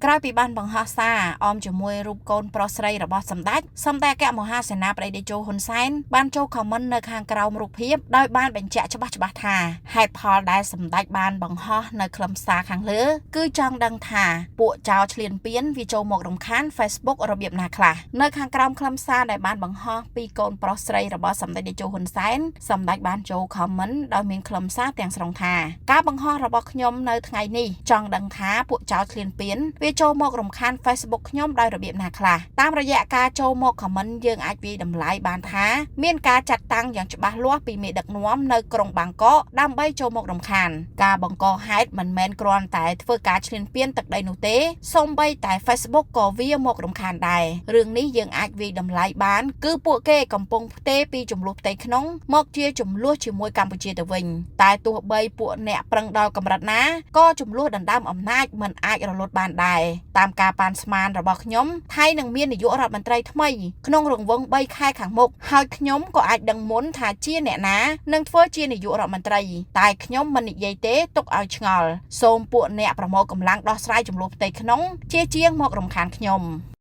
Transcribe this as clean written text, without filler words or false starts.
ក្រោយពីបានបង្ហោះសារអមជាមួយរូបកូនប្រុសស្រីរបស់សម្ដេចសម្ដេចអគ្គមហាសេនាបតីតេជោហ៊ុនសែនបានចូល comment នៅខាងក្រោមរូបភាពដោយបានបញ្ជាក់ច្បាស់ច្បាស់ថាហេតុផលដែលសម្ដេចបានបង្ហោះនៅខ្លឹមសារខាងលើគឺចង់ដឹងថាពួកចោរឈ្លានពានវាចូលមករំខាន Facebook របៀបណាខ្លះនៅខាងក្រោមខ្លឹមសារដែលបានបង្ហោះពីកូនប្រុសស្រីរបស់សម្ដេចតេជោហ៊ុនសែនសម្ដេចបានចូល comment ដោយមានខ្លឹមសារទាំងស្រុងថាការបង្ហោះរបស់ខ្ញុំនៅថ្ងៃនេះចង់ដឹងថាពួកចោរឈ្លានពានវាចូលមករំខាន Facebook ខ្ញុំដោយរបៀបណាខ្លះតាមរយៈការចូលមក comment យើងអាចវាយតម្លៃបានថាមានការចាត់តាំងយ៉ាងច្បាស់លាស់ពីមេដឹកនាំនៅក្រុងបាងកកដើម្បីចូលមករំខានការបង្កហេតុមិនមែនគ្រាន់តែធ្វើការឈ្លានពានទឹកដីនោះទេសូម្បីតែ Facebook ក៏វាមករំខានដែររឿងនេះយើងអាចវាយតម្លៃបានគឺពួកគេកំពុងផ្ទេរពីចំនួនផ្ទៃក្នុងមកជាចំនួនជាមួយកម្ពុជាទៅវិញតែទោះបីពួកអ្នកប្រឹងដល់កម្រិតណាក៏ចំនួនដណ្ដើមអំណាចមិនអាចរលត់បានដែរតាមការប៉ាន់ស្មានរបស់ខ្ញុំថៃនឹងមាននាយករដ្ឋមន្ត្រីថ្មីក្នុងរង្វង់3ខែខាងមុខហើយខ្ញុំក៏អាចដឹងមុនថាជាអ្នកណានឹងធ្វើជានាយករដ្ឋមន្ត្រីតែខ្ញុំមិននិយាយទេទុកឲ្យឆ្ងល់សូមពួកអ្នកប្រមូលកម្លាំងដោះស្រាយចំនួនផ្ទៃក្នុងជាជាងមករំខានខ្ញុំ។